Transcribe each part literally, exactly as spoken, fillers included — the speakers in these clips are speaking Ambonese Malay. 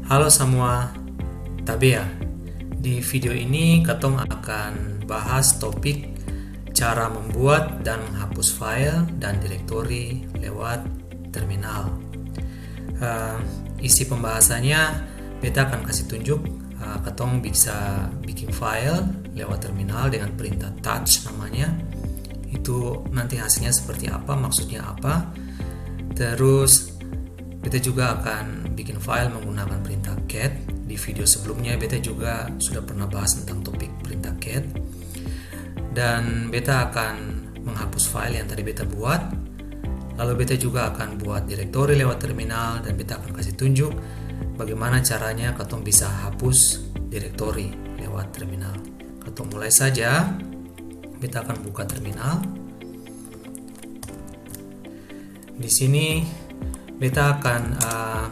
Halo samua, tabea. Di video ini katong akan bahas topik cara membuat dan menghapus file dan direktori lewat terminal. Eh, isi pembahasannya, beta akan kasih tunjuk, eh, katong bisa bikin file lewat terminal dengan perintah touch namanya. Itu nanti hasilnya seperti apa, maksudnya apa. Terus, beta juga akan bikin file menggunakan perintah cat. Di video sebelumnya, beta juga sudah pernah bahas tentang topik perintah cat. Dan beta akan menghapus file yang tadi beta buat. Lalu beta juga akan buat direktori lewat terminal dan beta akan kasih tunjuk bagaimana caranya katong bisa hapus direktori lewat terminal. Katong mulai saja. Beta akan buka terminal. Di sini beta akan, ah,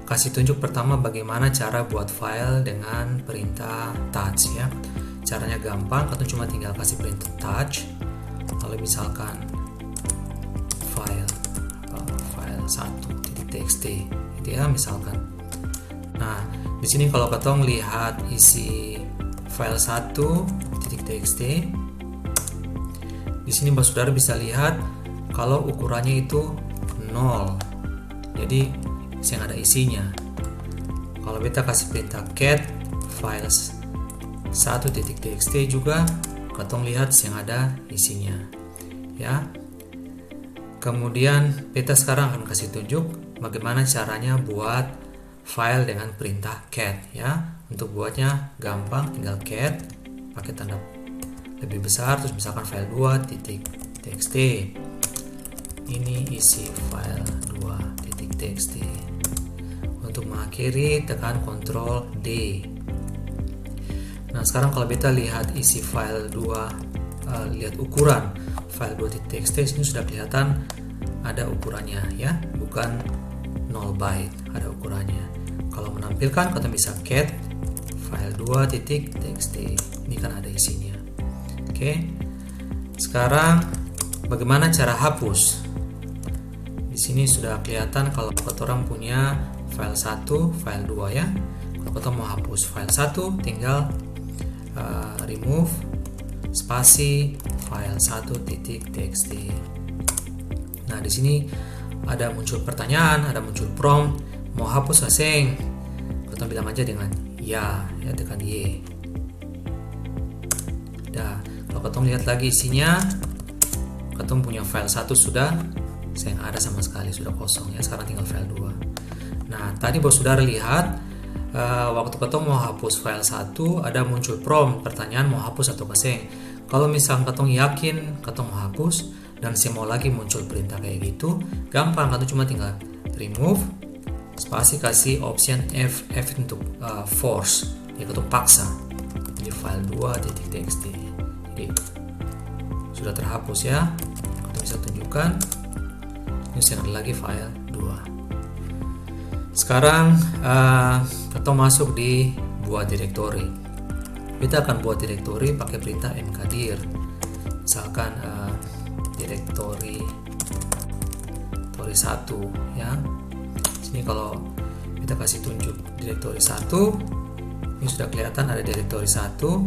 kasih tunjuk pertama bagaimana cara buat file dengan perintah touch, ya. Caranya gampang, katong cuma tinggal kasih perintah touch, lalu misalkan file, eh, file satu titik T X T, gitu ya, misalkan. Nah, di sini kalau katong lihat isi file satu titik T X T, di sini basudara bisa lihat kalau ukurannya itu nol. Jadi, seng ada isinya. Kalau beta kasih perintah cat files satu titik T X T juga, katong lihat seng ada isinya. Ya. Kemudian, beta sekarang akan kasih tunjuk bagaimana caranya buat file dengan perintah cat, ya. Untuk buatnya gampang, tinggal cat, pakai tanda lebih besar, terus misalkan file dua titik T X T. Ini isi file dua titik T X T. Untuk mengakhiri, tekan Ctrl D. Nah, sekarang kalau beta lihat isi file dua, eh, lihat ukuran file dua titik T X T, sini sudah kelihatan ada ukurannya, ya, bukan nol byte, ada ukurannya. Kalau menampilkan, katong bisa cat file dua titik T X T. Ini kan ada isinya. Oke. Sekarang, bagaimana cara hapus? Di sini sudah kelihatan kalau katorang punya file satu, file dua, ya. Kalau katong mau hapus file satu, tinggal, eh, remove spasi file satu titik T X T. Nah, di sini ada muncul pertanyaan, ada muncul prompt, mau hapus ka seng? Katong bilang aja dengan ya, ya, tekan Y. Dah, kalau katong lihat lagi isinya, katong punya file satu sudah seng ada sama sekali, sudah kosong, ya. Sekarang tinggal file dua. Nah, tadi basudara lihat, eh, waktu katong mau hapus file satu, ada muncul prompt, pertanyaan mau hapus atau ka seng. Kalau misalkan katong yakin katong mau hapus, dan seng mau lagi muncul perintah kayak gitu, gampang, katong cuma tinggal remove, spasi, kasih option F, F untuk, uh, force, ya, katong paksa. Jadi file dua titik T X T. Jadi sudah terhapus, ya. Katong bisa tunjukkan. Ini seng ada lagi file dua. Sekarang, uh, katong masuk di buat direktori. Beta akan buat direktori pakai perintah mkdir. Misalkan, eh, direktori, direktori satu, ya. Sini kalau beta kasih tunjuk direktori satu, ini sudah kelihatan ada direktori satu.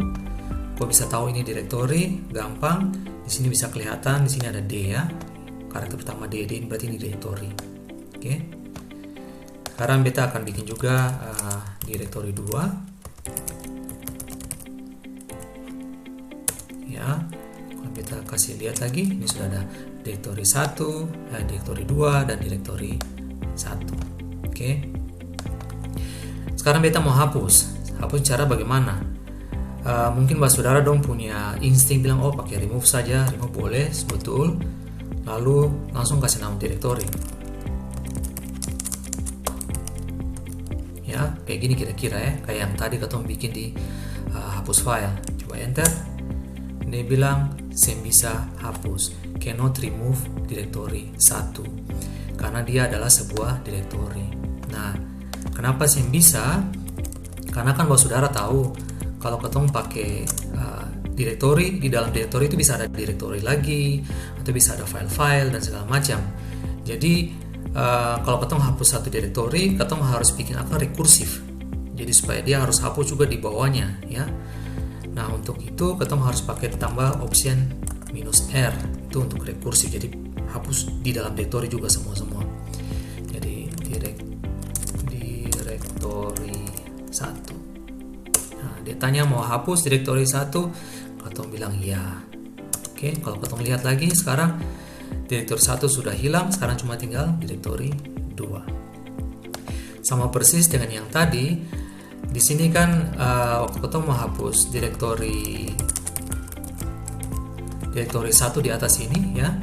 Kok bisa tahu ini direktori? Gampang. Di sini bisa kelihatan, di sini ada D, ya. Karakter pertama D, D ini berarti ini direktori. Oke. Sekarang beta akan bikin juga, eh, direktori dua. Ya, kalau beta kasih lihat lagi, ini sudah ada direktori satu, eh, direktori dua, dan direktori satu. Oke. Sekarang beta mau hapus. Hapus cara bagaimana? Eh, mungkin basudara dong punya insting bilang, "Oh, pakai remove saja." Remove boleh, betul. Lalu langsung kasih nama direktori. Ya, kayak gini kira-kira ya, kayak yang tadi katong bikin di, uh, hapus file. Coba enter. Dia bilang, "Seng bisa hapus, cannot remove directory satu, karena dia adalah sebuah directory." Nah, kenapa seng bisa? Karena kan basudara tahu, kalau katong pake, uh, directory, di dalam directory itu bisa ada directory lagi, atau bisa ada file-file dan segala macam. Jadi, eh, kalau katong hapus satu direktori, katong harus bikin akang rekursif. Jadi supaya dia harus hapus juga di bawahnya, ya. Nah, untuk itu katong harus pakai tambah option minus R, itu untuk rekursif. Jadi hapus di dalam direktori juga semua-semua. Jadi direk-, direktori satu. Nah, dia tanya mau hapus direktori satu, katong bilang ya. Oke, kalau katong lihat lagi sekarang, direktori satu sudah hilang, sekarang cuma tinggal direktori dua. Sama persis dengan yang tadi, di sini kan, eh, waktu katong mau hapus direktori, direktori satu di atas ini, ya,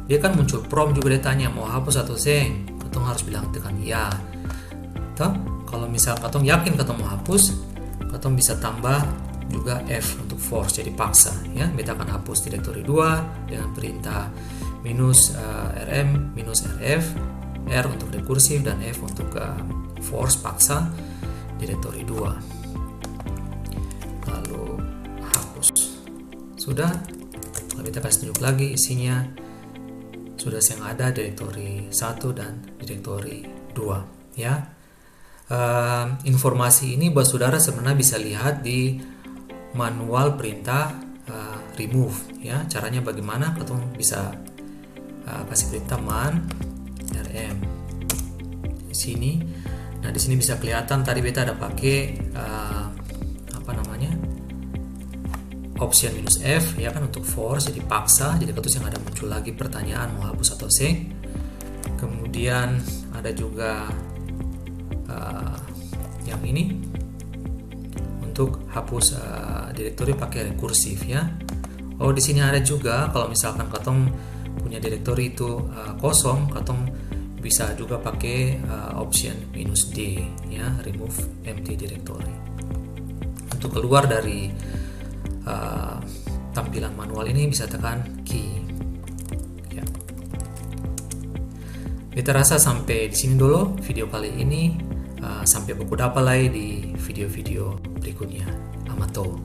dia kan muncul prompt juga, dia tanya mau hapus atau seng. Katong harus bilang tekan ya. Toh, kalau misal katong yakin katong mau hapus, katong bisa tambah juga F untuk force, jadi paksa, ya. Beta akan hapus direktori dua dengan perintah minus, eh, R M minus R F, R untuk rekursif, dan F untuk, eh, force, paksa, direktori dua. Lalu hapus. Sudah, kalau beta kasih tunjuk lagi isinya, sudah seng ada direktori satu dan direktori dua, ya. Ehm, informasi ini buat saudara sebenarnya bisa lihat di manual perintah, eh, remove, ya. Caranya bagaimana? Katong bisa, eh, kasih perintah man R M di sini. Nah, di sini bisa kelihatan tadi beta ada pakai, eh, apa namanya, option minus F, ya kan, untuk force, jadi paksa, jadi katong seng ada muncul lagi pertanyaan mau hapus atau seng. Kemudian ada juga, eh, yang ini untuk hapus, eh, direktori pakai rekursif, ya. Oh, di sini ada juga, kalau misalkan katong punya direktori itu, eh, kosong, katong bisa juga pakai, eh, option minus D, ya, remove empty directory. Untuk keluar dari, eh, tampilan manual ini bisa tekan Q. Ya. Beta rasa sampe di sini dolo video kali ini. Ah, sampe baku dapa lai di video-video berikutnya. Amato.